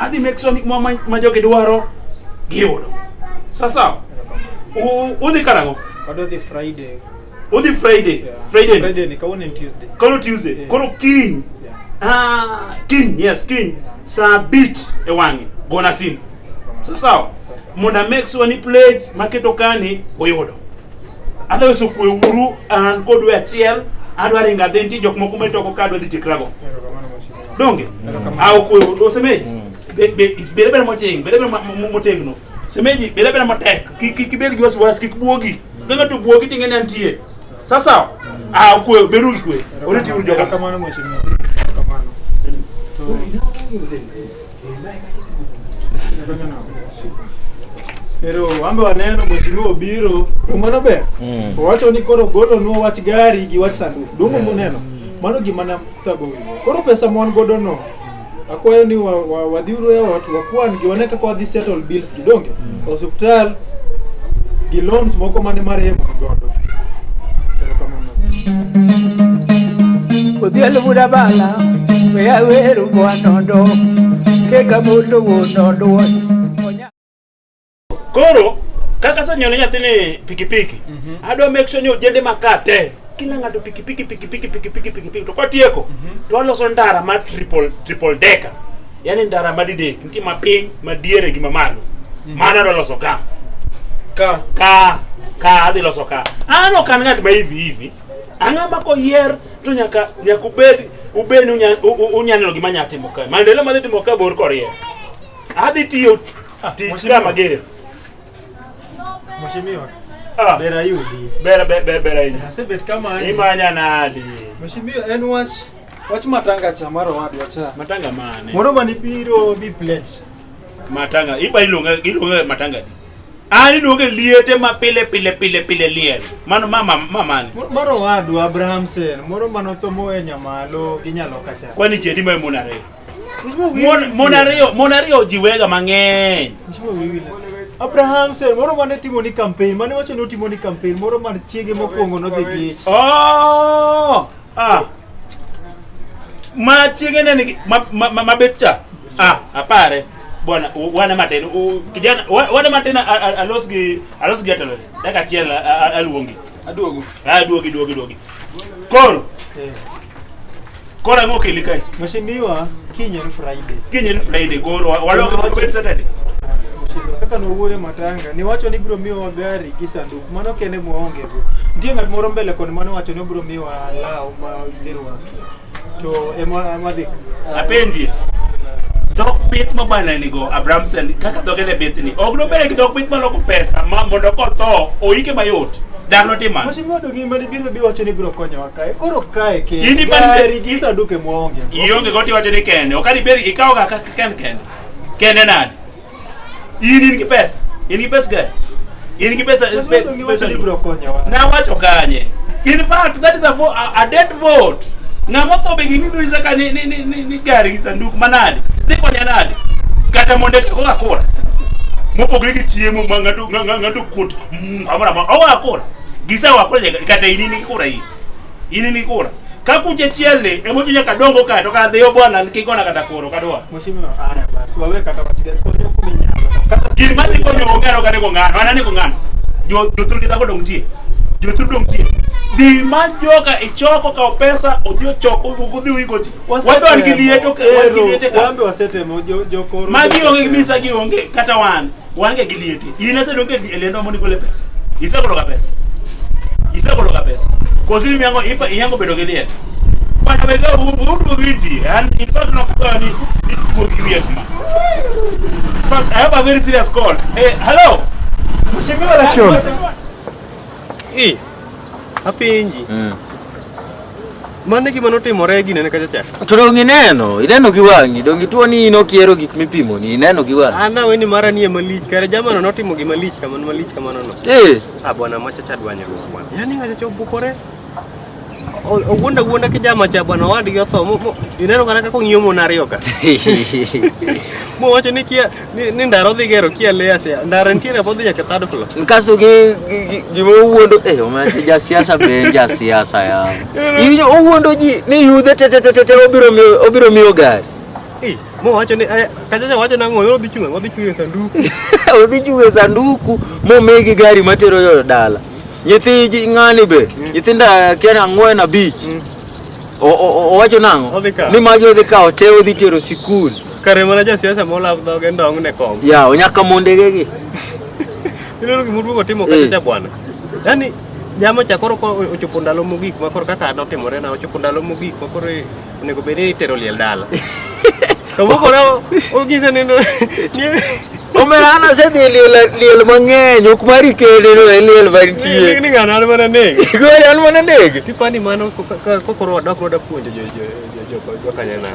Adhi make sure ni gik ma jogi dwaro giyudo. Sawa sawa. Udhi karang'o? Wadwa dhi Friday. Udhi Friday. Yeah. Friday. Friday ni kawuono en Tuesday. Koro Tuesday. Yeah. Koro kiny. Yeah. Ah, kiny, yes, kiny. Saa 5 e wang'e. Gona simu. Sawa sawa. Mondo a make sure ni pledge maketo kani oyudo. Otherwise okwe uru an kodu e achiel adwa ringo adhi nitie jok moko matoko ka adwa dhi tikrago. Erokamano mheshimiwa. Donge? Erokamano. Ah, okwe uru. Osemeji. Bed abeda moching, bed abeda motegno. Semeji, bed abeda matek. Kik ibed gi wasiwasi, kik buogi. Ka ng'ato buogi to ing'e ni antie. Sawa sawa? Ah, okwe, bedu gi kwe. Oriti uru joka. Erokamano mheshimiwa. Erokamano. To Pero wambe waneno mheshimiwa obiro, to mano ber. Owacho ni koro golonwa wach gari gi wach sanduk. Dongo muneno? Mano gima ne thago wiwa. Koro pesa ma wan godo no, akwayo ni wadhiuru e ot, wakwan gi wane kaka wadhi settle bills gi donge. Osuptal gi loans moko mane marehemu ni godo. Erokamano. Odhial buda bala, we aweru bwanondo, keka mundo wuonondo. Koro kaka asenyiewo ne nyathini pikipiki, adwa make sure ni ojende ma ka te kila ng'ato pikipiki pikipiki pikipiki pikipiki to kotieko to waloso ndara mar triple decker, yani ndara madidek nitie mapiny, madiere gi mamalo. Mano adwa loso ka Ka ka ka adhi loso ka. An ok an ng'at ma hivi hivi. Ang'ama koyier to nyaka ubed ni unya neno gima anya timo ka. Maendeleo madhi timo ka bor korie. Adhi tiyo tich ka mheshimiwa. mager. Mheshimiwa, Ah, ber ayudi. Ber ber ber ber ahinya. Asebet kama anyi. Imanya nadi? Mheshimiwa, en wach matanga cha mar owadwa cha. Matanga mane? Moro mane biro bi pledge. Matanga, iba iluonge matanga di. An iluonge liete ma pile pile pile pile liel. Mano mama mama ni. Mar owadwa Abraham Sen, moro mane otho mowe nyamalo gi nyaloka cha. Kwani ji adi ma mon ariyo? Mheshimiwa, wiyi Mon ariyo ji wega mang'eny. Mheshimiwa, wiyi wil. Abraham Sen, moro mane timo ni campaign, mane wacho ni otimo ni campaign, moro mane chiege mokwongo nodhi gi. Oh! Ah. Ma chiege ne nigi ma bet cha. Ah, apare. Bwana, wana matin, kijana, wana matin alos gi jatelo. Dakika achiel aluongi. Aduogo. Ah, duogi duogi duogi. Koro, koro ang'o okeli kae? Mheshimiwa, kiny en Friday. Kiny en Friday, koro walok obed Saturday. Mheshimiwa, kaka nowuoyo matanga, niwacho ni ibiro miyowa gari gi sanduk, mano kende mwaonge go. Nitie ng'at moro mbele koni mane owacho ni obiro miyowa law ma dhi rwaki. To ema dhi. Apenji. Dhok pith ma bwana nigo Abramson kaka dhoge ne bith ni. Ok nobed gi dhok pith maloko pesa ma mondo kotho oike mayot. Dak notim mano. Mheshimiwa, to gima dibiro bi wacho ni ibiro konyowa kae. Koro kae In kende. Gari gi sanduk ema waonge go. Ionge go tiwacho ni kende. Ok adibed ikawo ga kaka ken kende. Kende nade? In gi pesa. In gi pesa gari. In gi pesa. Mheshimiwa, to giwacho ni ibiro konyowa. Nawacho kanye. In fact, that is a dead vote. Ng'ama otho be gima ibiro nyisa ka ni gari gi sanduk manade. Dhi konya nade? Kata mondo eka kura. Mopogore gi chiemo ma ng'ato kuot kamoro amora. Owa kura. Gisewa kura kata in in gi kura in. In in gi kura. Ka kuche chiel ni ema ochuno nyaka dongo ka to ka dhiyo bwana kik gona kata kuro kadwa. Mheshimiwa, aya basi wawe kata wach gari konyo kuminyalo. Kata Gima dhi konyo onge ano kane go ng'ano, an anego ng'ano. Jothur gi dhako dong tie. Jothur dong tie. Dhi ma joka ichoko kawo pesa odhi ochoko odhi uigo ji. Wadwa gi lieto ka wan gi liete ka. Wambe wasetemo jokoro. Magi onge gi misa gi onge kata wan. Wange gi liete. In asedonge e liendo mondo igole pesa. Isegolo ga pesa. Isegolo ga pesa. Kosi miyango ipa iyango bedo gi liet. Bwana wega udu wiji and in fact no kwa ni ni gi wiye kuma. In fact, I have a very serious call. Hey, hello. Mheshimiwa Lachon. Eh, apenji. Mano e gima notimore e ginene kacha cha. To dong ineno, ineno gi wang'i, dong ituo ni in ok ihero gik mipimo ni, ineno gi wang'i. An awe ni mara nie malich, kare jamano notimo gima lich kamano malich kamano no. Ah bwana macha cha dwanyruok bwana. Yaani ng'acha cha obukore. Owuonda wuonda ki jama cha bwana owadgi otho. Ineno kata kaka ong'iyo mon ariyo ka. Mowacho ni kia ni ndara odhi gero kia layers ya. Ndara nitiere pod dhi nyaka third floor. Kasto gi gima owuondo, omera jasiasa be en jasiasa ya. Iwinjo owuondo ji ni yudhe te te te te te obiro miyo gari. Mowacho ni kachacha wacho nang'o odhi chung' odhi chung' e sanduku. Odhi chung' e sanduku momigi gari matero yo dala. Nyithi ng'ani be, nyithindo kia 4 5. Owacho nang'o? Ni magi odhi kawo te odhi tero sikul. Kare mana jasiasa molaw dhoge ndong' ne kom. Yawa nyaka mondege gi. Ineno gima oduogo timo kachacha bwana. Yaani jama cha koro ochopo ndalo mogik ma koro kaka notimore na ochopo ndalo mogik ma koro onego bed ni itero liel dala. To mokoro onyise ni Omera an asedhi e liel mang'eny, ok mari kende no e liel mantie. Ni ng'ano an mana nege. Kweli an mana nege. Tipani mano kokoro wadok wada puonjo jo Kanyanam.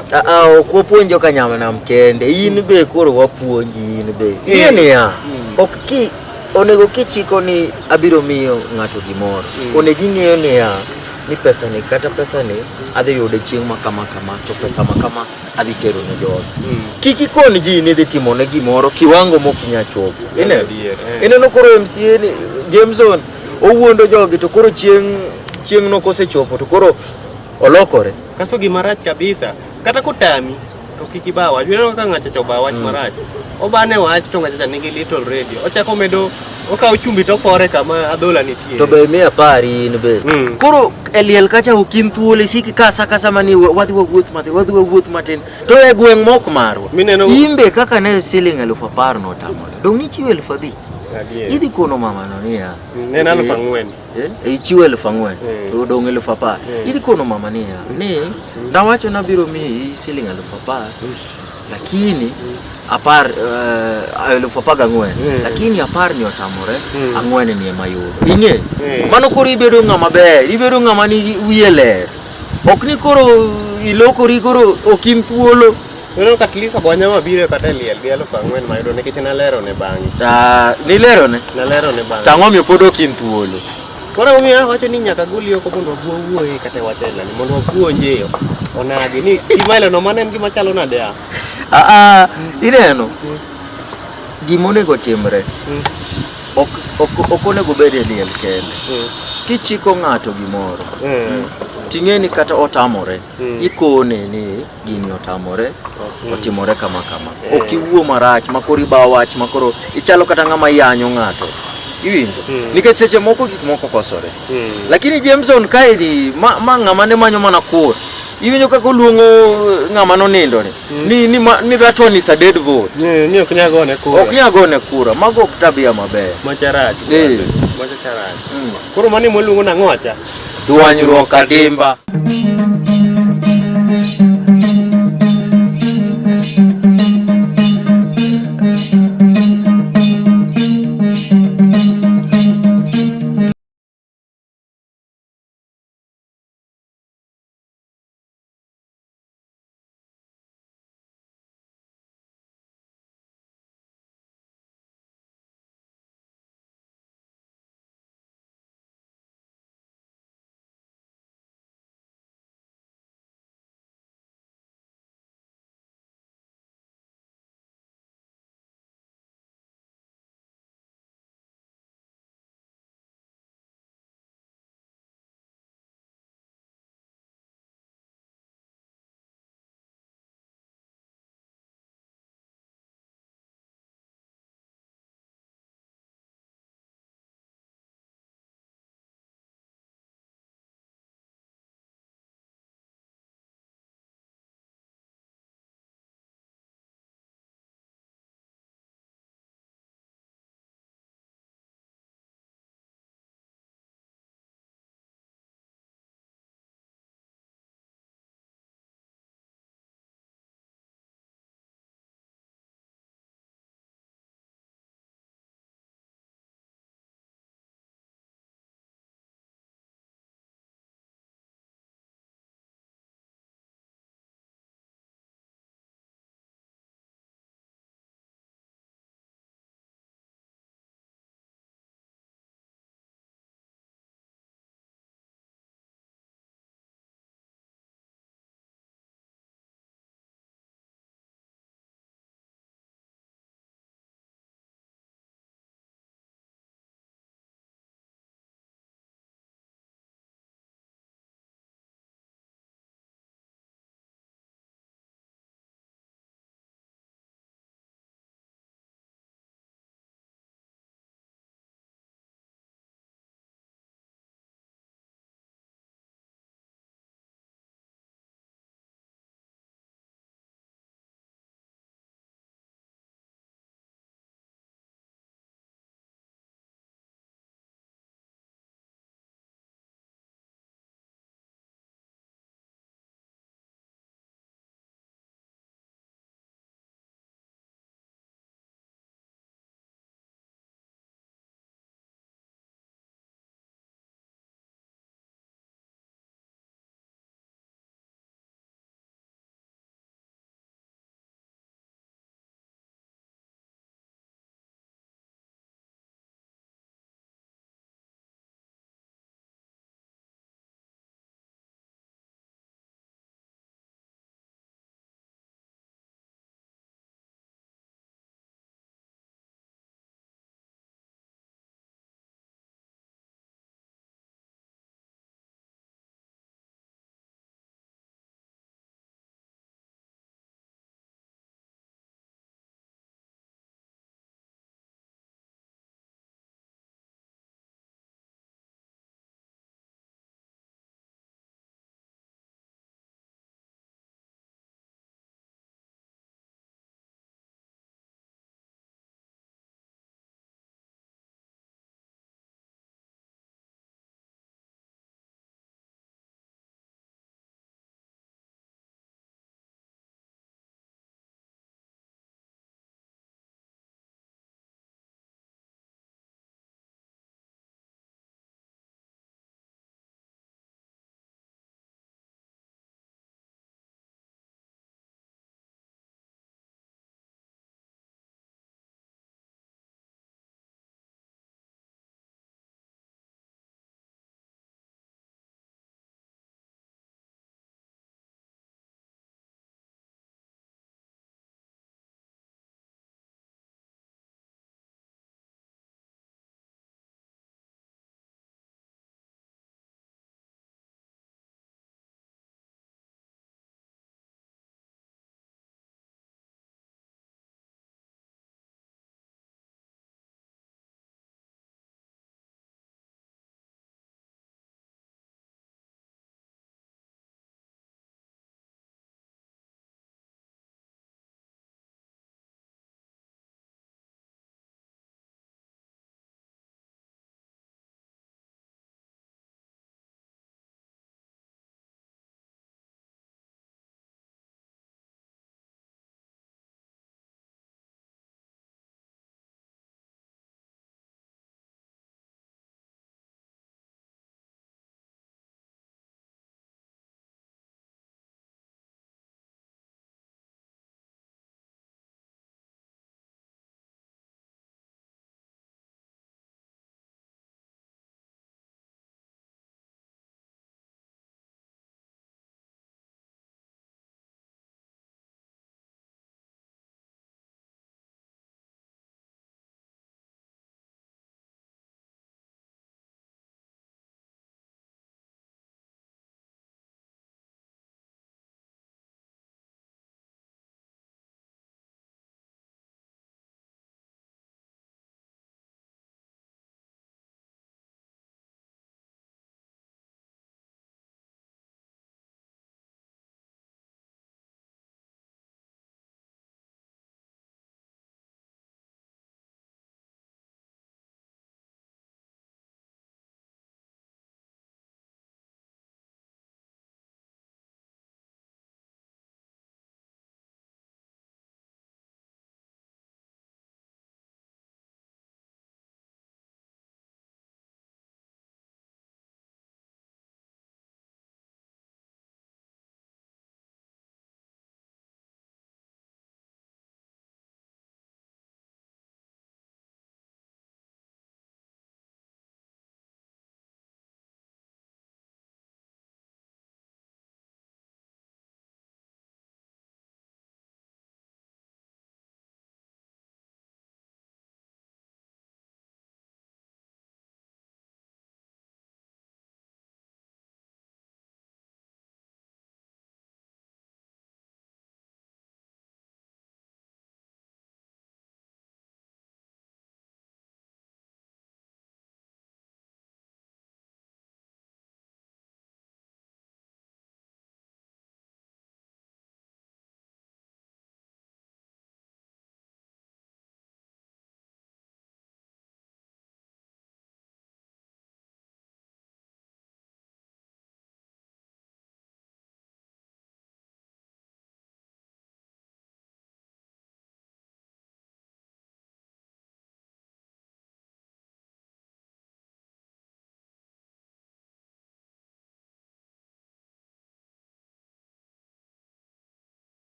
Ok wapuonj jo Kanyanam kende, in be koro wapuonji in be. Ing'e niya, ok ki onego kichiko ni abiro miyo ng'ato gimoro. Onego ing'eyo niya, ni pesa ni kata pesa ni adhi yude chieng' ma kama kama to pesa ma kama adhi tero ne jood. Kik ikon ji ni idhi timo ne gimoro kiwango mok inyal chopo. Ineno? Ineno koro MCA ni Jameson owuondo jogi to koro chieng' no kosechopo to koro olokore. Kaso gima rach kabisa, kata kotami to kik iba wach. Ineno kaka ng'acha cha oba wach marach. Obane wach to ng'acha cha nigi little radio. Ochako medo okawo chumbi to opore kama adhola nitie. To be miya pari in be. Koro e liel kacha ok in thuolo isiki kasa kasa mani wadhi wawuoth matin, wadhi wawuoth matin. To e gweng' mok marwa. Imbe kaka ne siling 10,000 notamore. Dong' nichiwo 5,000. Idhi kono mama no niya. Ne en 4,000. Ichiwo 4,000. To odong' 10,000. Idhi kono mama niya. Ni nawacho nabiro miyi siling 10,000. Lakini 14,000. Lakini 10 ni otamore, 4 ni ema yudo. Ing'e? Mano koro ibedo ng'ama ber, ibedo ng'ama nigi wiye ler. Ok ni koro ilokori koro ok in thuolo. Ineno ka at least ogonya mabiro kata e liel gi 4,000 mayudo nikech nalero ne bang'e. Nilero ne? Nalero ne bang'e. Tang'o omiyo pod ok in thuolo? Koro omiyo awacho ni nyaka goli oko mondo wawuoye kata e wach aila ni mondo wapuonje onagi ni gima no mano en gima chalo nade a? Ineno? Gima onego timre ok onego bed e liel kende. Kichiko ng'ato gimoro, ting'e ni kata otamore, ikone ni gini otamore, otimore kama kama. Ok iwuo marach ma koro ibawo wach ma koro ichalo kata ng'ama yanyo ng'ato. Iwinjo? Nikech seche moko gik moko kosore. Lakini Jameson kae ni ma ng'ama ne manyo mana kura. Iwinjo kaka oluongo ng'ama nonindo ni. Ni that one is a dead vote. Ni ok nyal gone kura. Ok nyal gone kura. Mago ok tabia maber. Macha rach. Macha rach. Koro mano ema waluongo nang'o acha? Dwanyruok adimba.